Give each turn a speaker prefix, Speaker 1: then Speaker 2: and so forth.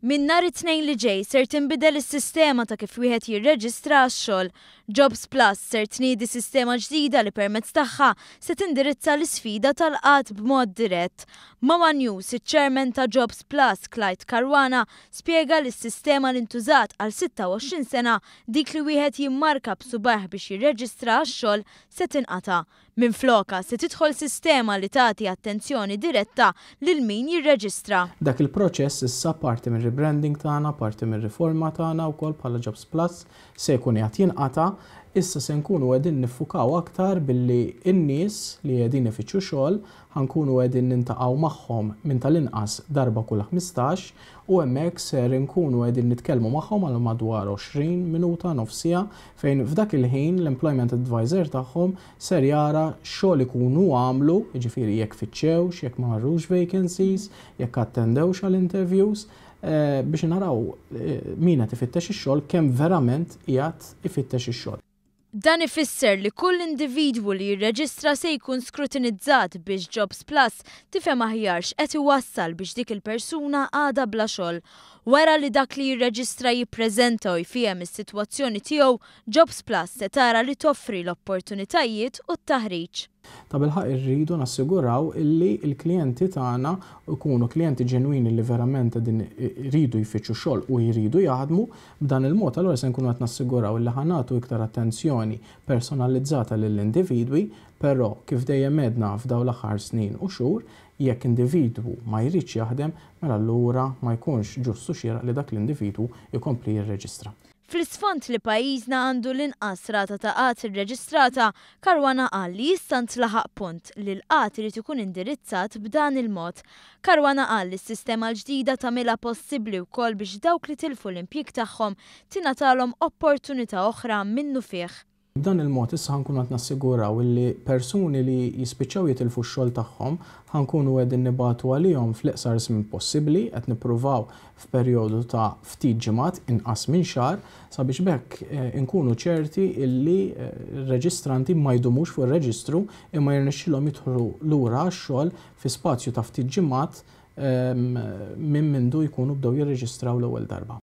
Speaker 1: Minn nhar it-Tnejn li ġej ser tinbidel is-sistema ta' kif wieħed jirreġistra għax-xogħol. Jobs Plus ser tniedi sistema ġdida li permezz tagħha se tindirizza l-isfida tal-qgħad b'mod dirett. Ma' one News, iċ-Chairman ta' Jobs Plus, Clyde Caruana, spjega li s-sistema li ntużat għal 26 sena, dik li wieħed jimmarka b'subgħajh biex jirreġistra għax-xogħol, se tinqata'. Minflokha, se tidħol sistema li tagħti attenzjoni diretta lil min jirreġistra.
Speaker 2: Dak il-proċess issa parti mir-rebranding tagħna, parti mir-riforma tagħna wkoll bħala Jobs Plus se jkun qiegħed jinqata'. Issa se nkunu qegħdin niffukaw aktar billi n-nies li qegħdin ifittxu xogħol ħa nkunu qegħdin nintaqgħu magħhom minn tal-inqas darba kull 15 u hemmhekk ser inkunu qegħdin nitkellmu magħhom għal madwar 20 minuta, nofs siegħa, fejn f'dak il-ħin l-employment advisor tagħhom ser jara x'xogħol ikunu għamlu, jiġifieri jekk fittxewx, jekk ma marrux vacancies, jekk attendewx għal interviews, biex naraw min qed ifittex ix-xogħol kemm verament qiegħed ifittex ix-xogħol.
Speaker 1: Dan ifisser li kull individwu li jirreġistra se jkun skrutinizzat biex Jobs Plus tifhem aħjar x'qed iwassal biex dik il-persuna għadha bla xogħol. Wara li dak li jirreġistra jippreżenta u jfiehem is-sitwazzjoni tiegħu, Jobs Plus se tara li toffri l-opportunitajiet u t-taħriġ.
Speaker 2: Tabilħaqq irridu nassiguraw illi l-klijenti tagħna jkunu klijenti ġenwini li verament qegħdin iridu jfittxu xogħol u jridu jaħdmu. B'dan il-mod allura se nkunu qed nassiguraw illi ħa nagħtu iktar attenzjoni personalizzata lill-individwi, però kif dejjem għedna f'dawn l-aħħar snin u xhur, jekk individwu ma jridx jaħdem, mela allura ma jkunx ġust u xieraq li dak l-individwu jkompli jirreġistra.
Speaker 1: Fl-isfond li pajjiżna għandu l-inqas rata ta' qgħad irreġistrata, Caruana qal li issa ntlaħaq punt li l-qgħad irid ikun indirizzat b'dan il-mod. Caruana qal li s-sistema l-ġdida tagħmilha possibbli wkoll biex dawk li tilfu l-impjieg tagħhom tingħatalhom opportunità oħra minnufih.
Speaker 2: B'dan il-mod issa ħa nkunu qed nassiguraw illi persuni li jispiċċaw jitilfu x-xogħol tagħhom ħa nkunu qegħdin nibagħtu għalihom fl-iqsar żmien possibbli, qed nippruvaw f'perjodu ta' ftit ġimgħat, inqas minn xahar, sabiex b'hekk inkunu ċerti illi r-reġistranti ma jdumux fuq ir-reġistru imma jirnexxilhom jidħlu lura għax-xogħol fi spazju ta' ftit ġimgħat minn mindu jkunu bdew jirreġistraw l-ewwel darba.